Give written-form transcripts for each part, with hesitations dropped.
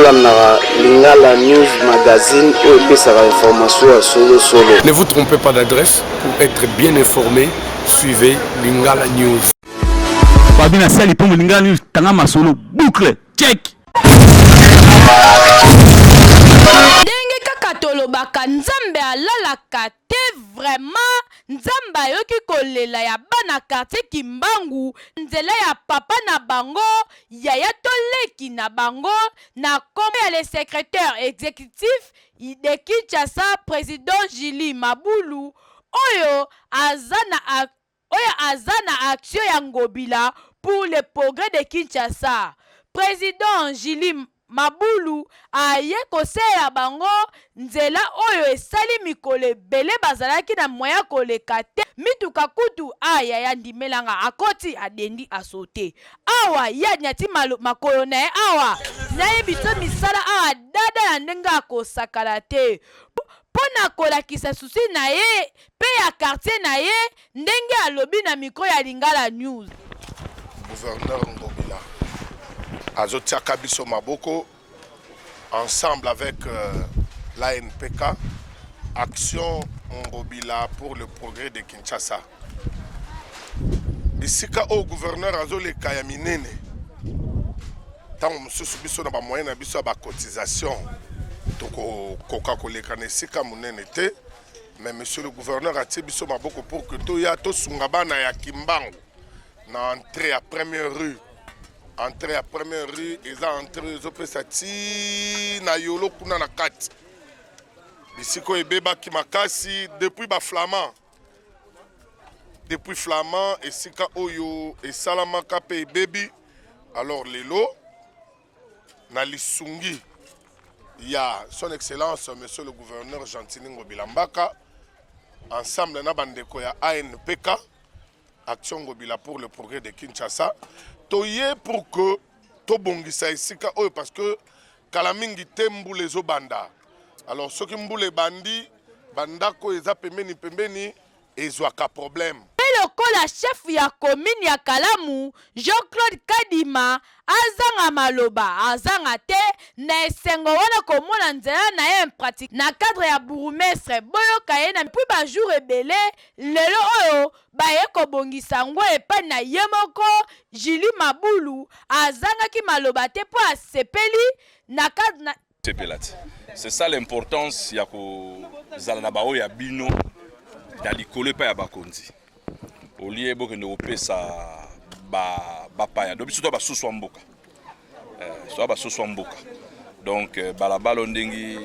Bolandaka Lingala News Magazine oyo epesaka information ya solo solo. Ne vous trompez pas d'adresse pour être bien informé, suivez Lingala News. Fabi na sali pombo Lingala News tanga masolo boucle check. Ndenge kaka tolobaka Nzambe alalaka te vraiment Nzambe ayoki kolela ya bana quartier Kimbangu nzela ya papa na bango yaya to leki na bango na kombo ya le secretaire executif de Kinshasa president Julie Mabulu oyo aza na oyo aza na action ya Ngobila pour le progrès de Kinshasa. President Julie Mabulu aye kosalela bango nzela oyo esali mikolo ebele bazalaki na moyen ya koleka te mituka kutu ah yaya ndimela nga akoti adendi a saute awa ye anyati makolo na ye awa nayebiso misala awa dada na ndenge ya kosakana te mpo na kolakisa souci na ye mpe ya quartier na ye ndenge alobi na micro ya Lingala News. Gouverneur Ngobila azotiaka biso maboko ensemble avec euh, l'ANPK, Action Ngobila pour le progrès de Kinshasa. Bisika oyo gouverneur azoleka ya minene ntango mosusu biso na bamoyen na biso ya bacotisation tokokoka koleka na esika monene te mais monsieur le gouverneur atie biso maboko pour que toya tosunga bana ya Kimbangu na entrée ya première rue. Entrée ya première rue eza entrée ezopesa ti na yolo kuna na kati, bisika oyo ebebaki makasi depuis ba flamand, depuis flamand esika oyo esalamaka mpe ebebi. Alors lelo na lisungi ya son excellence monsieur le gouverneur Gentiny Ngobila Mbaka ensemble na bandeko ya ANPK, Action Ngobila pour le progrès de Kinshasa, toye pour que tobongisa esika oyo parce que kala mingi te mbula ezobanda. Alors soki mbula ebandi, bandako oyo eza pembeni pembeni ezwaka problème. Mpe lokola chef ya commune ya Kalamu, Jean-Claude Kadima azanga maloba, azanga te na esengo wana komona nzela na ye impraticable na cadre ya bourgmestre, boyoka ye na puis ba jours ebele, lelo oyo baye kobongisa yango epai na ye moko Julie Mabulu azangaki maloba te mpo asepeli na cadre na Sepela te. C'est ça l'importance ya kozala na baoyo ya bino na likolo epai ya bakonzi olie bokende kopesa bapaya donc biso to basusu ya mboka eh, so basusu ya mboka donc eh, balabala ndenge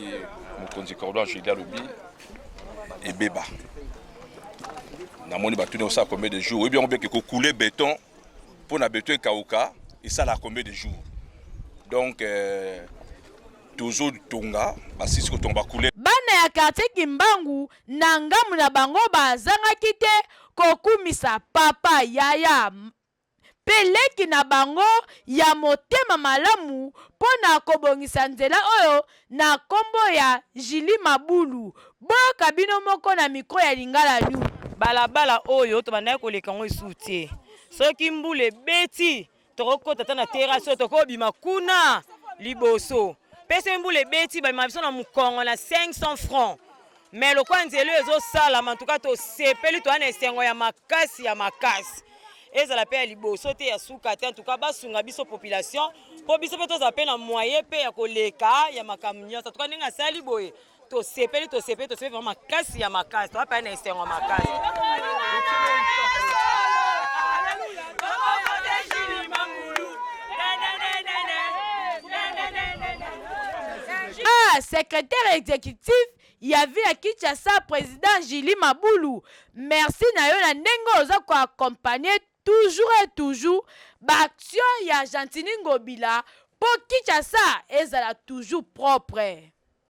mokonzi cordon Julia alobi ebeba namoni batuni osala combien de jours oyebi yango bien ke kokule beton mpo na beton ekauka esalaka combien de jours donc euh, tozotonga basisi kotonga bakule. Bana ya quartier Kimbangu na ngambo na bango bazangaki te kokumisa papa, yaya mpe leki na bango ya motema malamu mpo na kobongisa nzela oyo na kombo ya Julie Mabulu. Boyoka bino moko na micro ya Lingala News. Balabala oyo tobandaki koleka yango lisusu te. Soki mbula ebeti tokokota ata na terrasse oyo tokobima kuna liboso. Mpe soki mbula ebeti bamema biso na mokongo na 500 francs. Mais lokola nzela oyo ezosalama, en tout cas tosepeli, toza na esengo ya makasi ya makasi. Ezala mpe ya liboso te ya suka te, en tout cas basunga biso population mpo biso mpe tozala mpe na moyen mpe ya koleka ya makambo nyonso. En tout cas ndenge asali boye tosepeli, tosepeli, tosepeli vraiment makasi ya makasi, toza mpe na esengo makasi. Ah, secrétaire exécutif ya ville ya Kinshasa président Julie Mabulu, merci na yo na ndenge oza ko accompagner toujours et toujours ba action ya Gentiny Ngobila po Kinshasa ezala toujours propre.